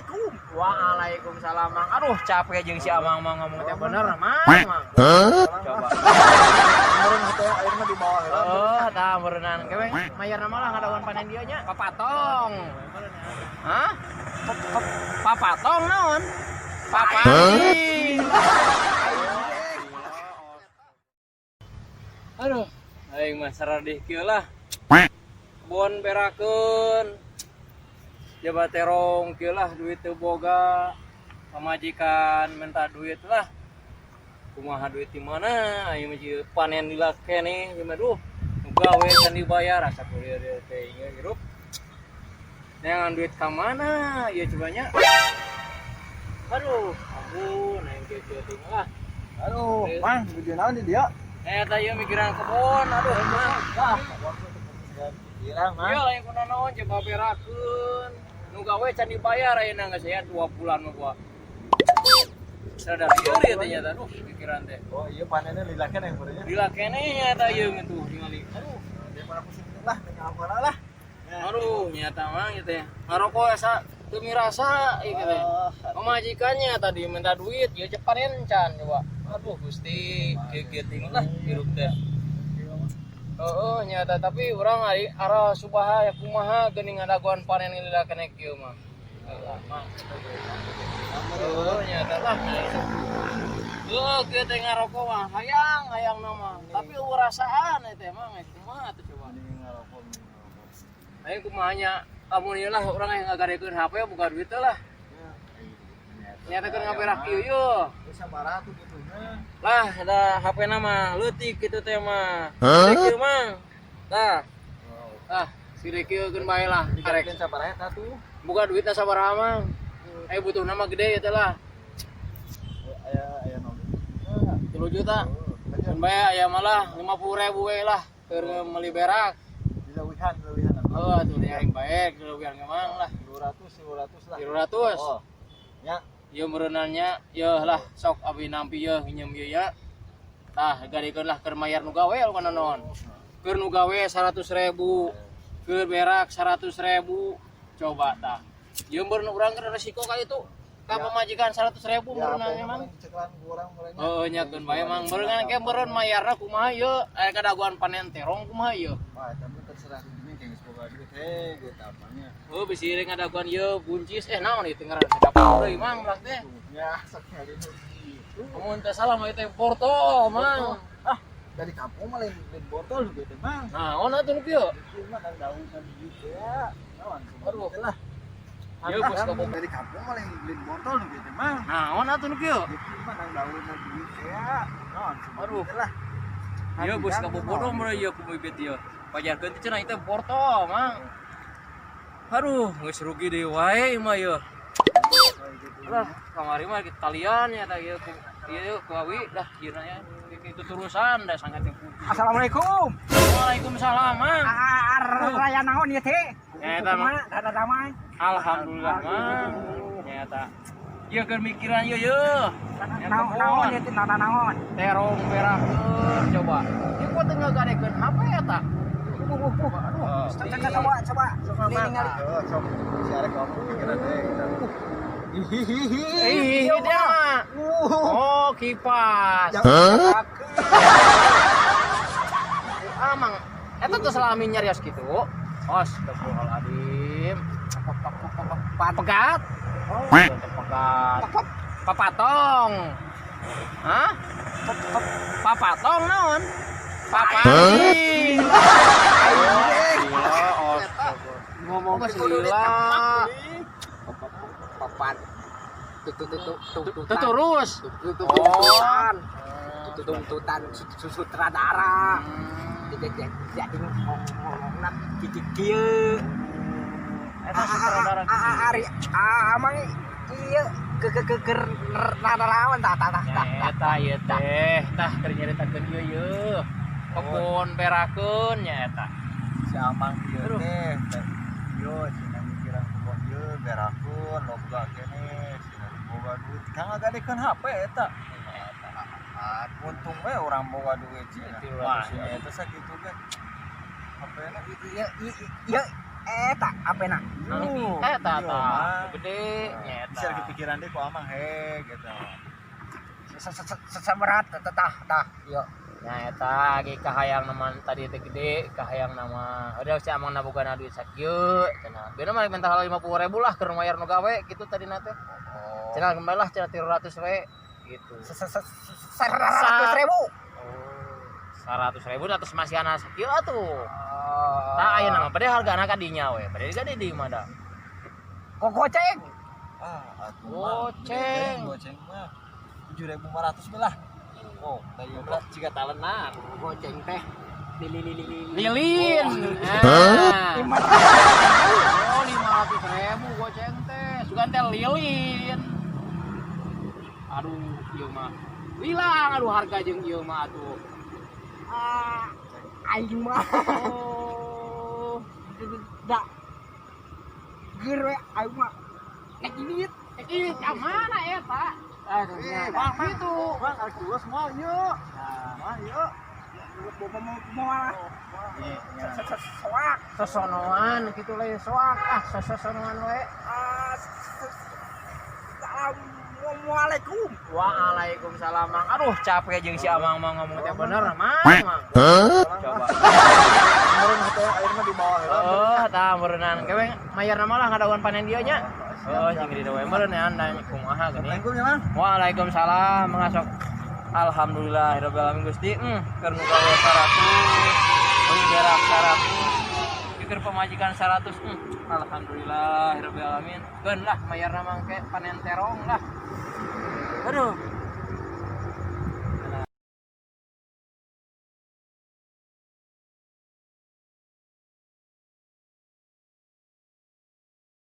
Assalamualaikum. Waalaikumsalam, Mang. Aduh, capek jeung si Amang mah ngomong teh bener, Mang. Mang. Coba. Meureun teh air mah di bawah heula. Oh, tah meureunnan kewe mayar nama lah ngadawan panen dieu nya. Papatong. Hah? Papatong naon? Papating. Aduh, aing mah saradih kieu lah. Kebon berakeun. Jabat terong kieu lah duit teu boga. Pamajikan minta duit lah. Kumaha duit di mana? Aing mah jieu panen lila keneh ieu mah duh. Nu gawe can dibayar asa kuliah dieu teh ieu hirup. Neangan duit ka mana ieu coba nya? Aduh, ampun aing kieu kieu teh lah. Aduh, Mang, nuju naon di dieu? Eta ieu mikiran kebon, aduh mah. Wah, pikiran, Mang. Ieu lain kuna naon coba berakeun. Nu gawe can dibayar ayeuna geus aya 2 bulan mah gua. Sadar ieu ieu teh nyata aduh pikiran teh. Oh, iya panennya lila keneh meureun nya. Lila keneh nyata ieu gitu tingali. Aduh, Daripada pusing lah, dengan apa lah. aduh nyata mah ieu teh. Ngarokok asa teu mirasa ieu teh. Pamajikannya tadi minta duit, ieu cepat can coba. Aduh Gusti, kieu-kieu teh lah hirup teh. Heeh, nyata tapi urang ari arah subaha ya kumaha geuning ngadagoan panen lila keneh kieu mah. Heeh, mah. Heeh, nyata lah. Heeh, kieu teh ngarokok mah hayang hayang nama. Tapi eueuh rasaan eta mah kumaha teh coba. Aing kumaha nya lamun ieu lah urang yang ngagadekeun HP buka duit teh lah. Nyatakeun ngaberak kieu yeuh. Sabaraha tuh butuhnya? Lah, ada HP nama leutik kitu teh mah. Heuh? Kieu mah. Tah. Ah, si kieu keun bae lah. Arek Dikarekeun sabaraha eta tuh? buka duitna sabaraha mah. Eh butuh nama gede ya teh lah. Aya aya naon? 3 juta. Keun bae aya malah 50.000 we lah keur meuli berak. Dileuwihan, dileuwihan. Heuh, atuh aing bae dileuwihan ge mang lah. 200, 300 lah. 300. Oh. Ya, Ieu meureunannya, yeuh lah sok abi nampi yeuh nginjem ieu ya. Tah, gadekeun lah keur mayar nu gawe lu kana naon. Keur nu gawe 100.000, keur berak 100.000. Coba tah. Ieu meureun urang keur resiko ka itu. Ka pamajikan 100.000 ya meureunna apa emang. yang ceklan kurang meureunnya. Heuh nya keun bae mang meureun ke meureun mayarna kumaha ieu? Aya kadagoan panen terong kumaha ieu? Wah, eta mah terserah ini kayak geus boga duit heh gitu apanya. Heuh bisi rek ngadagoan ieu buncis eh naon ieu teh ngaranna sadapur deui mang belas teh. Ya, sok nyari nu gitu. Mun teh salah mah ieu teh botol mang. Ah, dari kampung mah lain lain botol juga teh mang. Naon atuh nu kieu? Itu mah dari daun biji ya. Naon Aduh. lah. Ieu geus kabogo. Dari kampung mah lain lain botol juga teh mang. Naon atuh nu kieu? Itu mah dari daun biji ya. Naon Aduh. lah. Ieu geus kabobodo meureun ieu ku bibit ieu. Pajarkeun teh cenah ieu teh botol mang. Aduh, geus rugi deui wae ieu mah ieu. Lah, kamari mah kita talian ya tah ieu ku ieu ku awi dah ieu nya itu terusan dah sangat yang putus. Assalamualaikum. Waalaikumsalam, Mang. Raya naon ieu teh? Eta mah. Rada damai. Alhamdulillah, Mang. Nyata. Ieu keur mikiran ieu yeuh. Naon naon ieu teh naon naon. Terong berakeun coba. Ieu kok teu ngagadekeun HP eta? Aduh, Coba coba coba. Ningali. Oh, sok si arek ngomong pikiran teh gitu. Ih, dia mah. Oh, kipas. Ah, Mang. Eta tuh selami nyarios kitu. Astagfirullahaladzim. Pegat. Oh, pegat. Papatong. Hah? Papatong naon? Papating. Ngomong Geus lila. Papan. Tuturus. Tututan. Tuntutan sutradara. Jadi ngomongna kieu kieu. Eta sutradara. Ari amang ieu ke ke ke ke narawan tah tah tah. Eta ieu teh, tah keur nyaritakeun ieu yeuh. Kebon berakeun nya eta. Si Amang ieu teh yo cenah mikiran kebon ieu berakeun loba keneh cenah boga duit kang ngagadekeun HP eta. Untung we urang boga duit cenah. Wah, eta sakitu ge. HP-na Ieu ieu Eta apena? Eta tah gede nya eta. Bisa kepikiran deh ku amang he gitu. Saberat tah tah ieu. Nah eta ge kahayang nama tadi teh gede, kahayang nama. Udah si amang nabogana duit sakieu cenah. Beuna mah minta 50.000 lah keur mayar nu gawe kitu tadina teh. Cenah kembali lah cenah 300 we gitu. 100.000. Oh, 100.000 atas masih anak sakieu atuh. Tah ayeuna mah padahal hargana ka dinya we. Padahal ka di mah da. Kok goceng? Ah, atuh. Goceng. Goceng mah 7.500 belah. Oh, tadi belah jika talenan. Goceng teh lilin. Lilin. Ah. Oh, 500.000 goceng teh. Sugan teh lilin. Aduh, ieu mah. Hilang aduh harga jeung ieu mah atuh. Ah, aing mah. Oh. Da. Ger we aing mah. Nek duit. Ih, ka mana eta? Aduh, Bang, gitu. Bang, arek tuas moal yuk. Nah, mah yuk. Moal. Soak. Sosonoan gitu lah soak. Ah, sosonoan we. Assalamualaikum. Waalaikumsalam, Mang. Aduh, capek jeung si Amang mah ngomong teh bener, Mang. Mang. Coba. Meureun teh air mah di bawah heula. Oh, tah meureunnan. Kewe mayar nama lah ngadawan panen dieu nya. Oh, jeung di we meureun nanya kumaha geuning. Assalamualaikum ya, Mang. Waalaikumsalam, mengasok. Alhamdulillahirabbil alamin Gusti. Keur nu gawe 100, euy berak 100. Keur pamajikan 100. Alhamdulillahirabbil alamin. Keun lah mayarna mangke panen terong lah. Aduh.